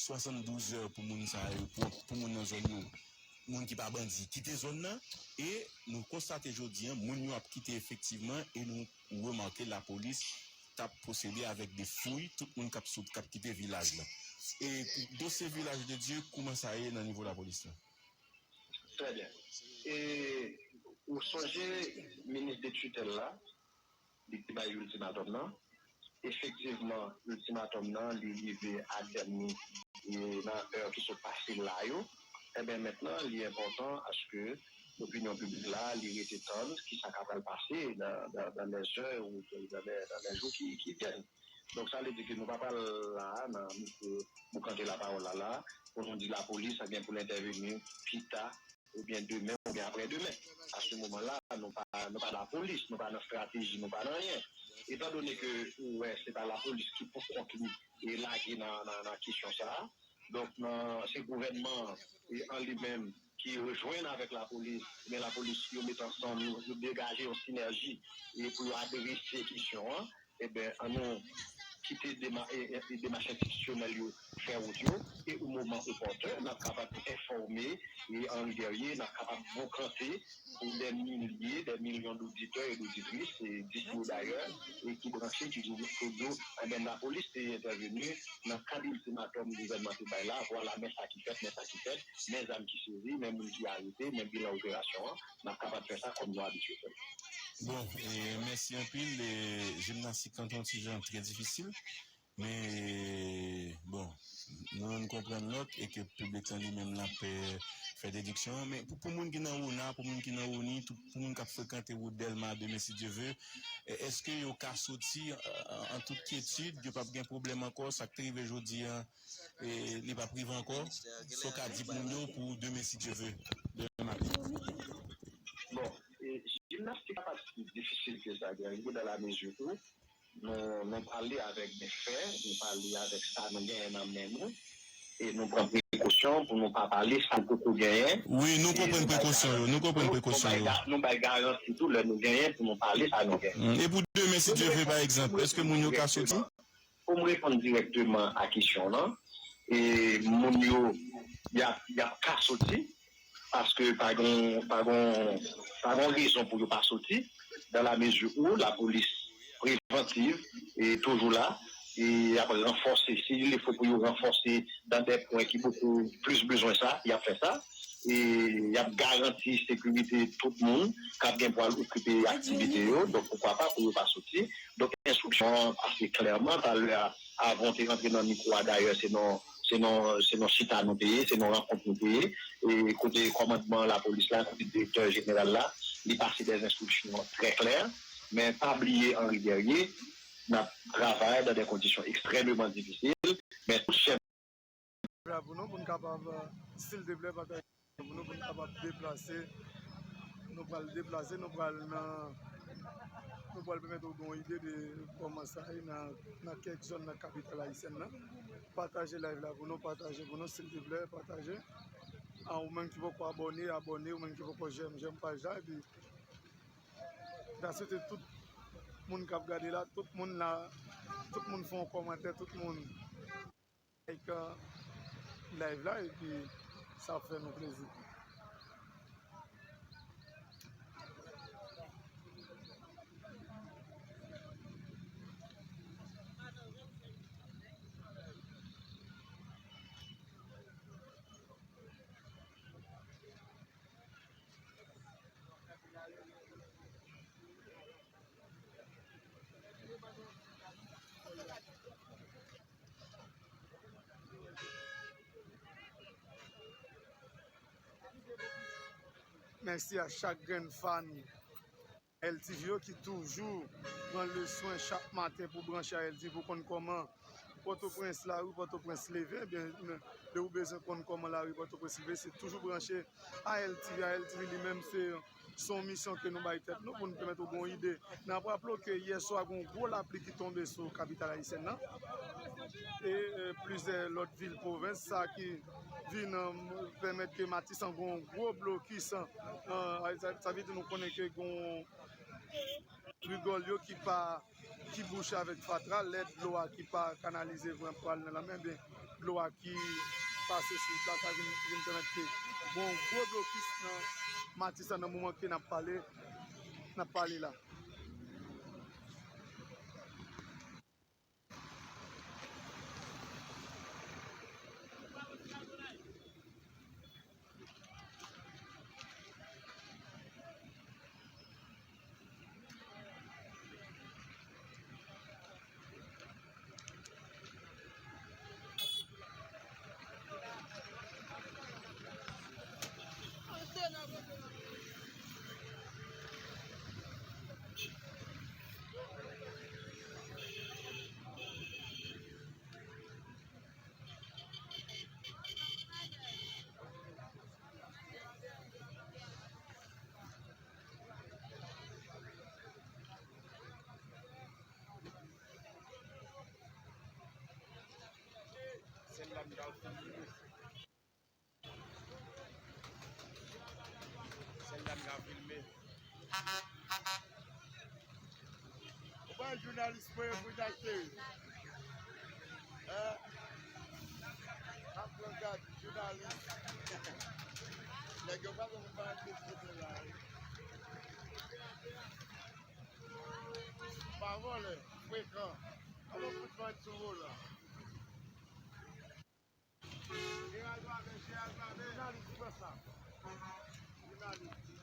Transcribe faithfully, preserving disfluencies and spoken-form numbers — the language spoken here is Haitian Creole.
swasanndouz è pou moun sa yo, pou, pou moun nan zòn yo, moun ki pa bandi, kite zòn nan. E nou konstate jodi a, moun yo ap kite efektivman, e nou remake lapolis t ap pwosede avèk de fouy, tout moun k ap sot, k ap kite vilaj la. E dosye Vilaj de Dye, kòman sa ye nan nivo lapolis la? Trè byen. E ou sonje minis de titèl la, li te bay iltimatòm nan. Efektivman, iltimatòm nan, li rive a tèm li, e nan è ki sot pase la yo. Enben, mentnan, li enpòtan aske opinyon piblik la, li rete tann kisa k ap pral pase dans, dans, dans les heures ou dans les, dans les jours qui, qui viennent. Donk, sa vle di ke nou pa pral la a, nan mikwo boukante lapawòl la la, pou nou di lapolis ap gen pou l entèveni pita, oubyen demen, oubyen aprè demen. A se moman la, nou pa, nou pa lapolis, nou pa nan estrateji, nou pa nan anyen. Etan done ke ou wè se pa lapolis ki pou kont li e lage nan, nan, nan kesyon sa a, donk, nan, se gouvènman an, e, an li menm ki rejwenn avèk lapolis, men lapolis, yo met ansanm, yo, yo degaje yon sinèji, e, pou yo adrese kesyon an. Enben, ann nou kite dema-, e, e, e demach enstitisyonèl yo fè wout yo, e o moman opòten, n ap kapab enfòme, e Henri Guerrier, n ap kapab boukante pou dè milye, dè milyon doditè e doditris, e disi e dayè, e ki branche, ki di kote yo, enben, lapolis te entèveni nan kad iltimatòm gouvènman te bay la, vwala, men sa ki fèt, men sa ki fèt, men zam ki sezi, men moun ki arete, men bilan operasyon an, n ap kapab fè sa kòm nou abitye fè l. Bon, e, mèsi anpil. E, jimnastik lan te yon ti jan trè difisil. Men, bon, nou, nou konprann lòt e ke piblik lan li menm l ap, e, fè dediksyon an. Men pou, pou moun ki nan Wona, pou moun ki nan Woni, tout, pou moun k ap frekante wout Dèlma demen si Dye ve, e, èske yo ka soti, e, an tout kyetid, yo p ap gen pwoblèm ankò, sa k te rive jodi a, e, li p ap rive ankò? Sa w ka di moun yo pou demen si Dye ve, demen maten? Bon, e, jimnastik la pa si difisil ke sa, Guerrier, dans la mesure où nou, nou pale avèk de fè, nou pale avèk sa nou genyen nan men nou, e nou pran prekosyon pou nou pa pale sa nou poko genyen. Wi, nou konprann prekosyon yo, nou konprann prekosyon yo. Nou bay garanti tou lè nou genyen pou nou pale sa nou genyen. Mm, e pou demen, si Dye ve, pa egzanp, èske moun yo ka soti? Pou m reponn dirèkteman a kesyon w lan, e moun yo, y ap, y ap ka soti, paske pa gon, pa gon, pa gon rezon pou yo pa soti, dans la mesure où lapolis prevantiv e toujou la, e y ap ranfòse, si il le faut pou yo ranfòse dans des points ki bokou plis bezwen sa, y ap fè sa, e y ap garanti sekirite tout moun k ap gen pou al okipe aktivite yo, donk poukwa pa pou yo pa soti. Donk, enstriksyon an ase klèman, talè a, avan w te rantre nan mikwo a, dayè, se nan, se nan, se nan chita nou te ye, se nan rankont nou te ye, e kote kòmandman lapolis la, kote direktè jeneral la, li pase dè enstriksyon trè klè, men pa bliye Henri Guerrier, n ap travay dans des conditions extrêmement difficiles, men tout chèf la pou nou, pou n kapab, euh, s'il te plaît, pataje pou nou, pou n kapab deplase. Nou pral deplase, nou pral nan, nou pral pèmèt ou gen yon ide de kòman sa ye nan, nan kèk zòn nan kapital ayisyèn nan. Pataje live la pou nou, pataje pou nou, s'il te plaît, pataje. A, ou menm ki poko abòne, abòne, ou menm ki poko j'aime, j'aime paj la, epi n ta swete tout moun k ap gade la, tout moun la, tout moun fè yon kòmantè, tout moun like, uh, live la, epi sa ap fè nou plezi. Mèsi a chak grenn fan L T V yo ki toujou pran le swen chak maten pou branche a L T V pou konn kòman Pòtoprens, lari Pòtoprens leve, ebyen, lè ou bezwen konn kòman lari Pòtoprens leve, se toujou branche a L T V. A L T V li menm, se, se yon misyon ke nou bay tèt nou pou nou pèmèt ou gen yon ide. N ap raple w ke yè swa gen yon gwo lapli ki tonbe sou kapital ayisyèn nan e, e plizyè lòt vil pwovens, sa ki vin, e, pèmèt ke Matisan gen yon gwo blokis, e, e, sa, sa vle di nou konnen ke gen yon rigòl yo ki pa Ki bouche avèk fatra, lè dlo a ki pa kanalize vre pral nan lanmè, ebyen dlo a ki pase sou wout la, sa vin, vin pèmèt ke gon gwo blokis nan Matis la nan moman ke n ap pale, n ap pale la. Sèl la m ka filme. Sèl la m ka filme. Ou pa jounalis mwen yo pou Jack Perry. Hein? Ap pran gad jounalis. Nèg yo pa konn pa antre sou la. Pa vòlè, frekan. Kòman fout pa sou volan? Jounalis, ou fè sa. Jounalis.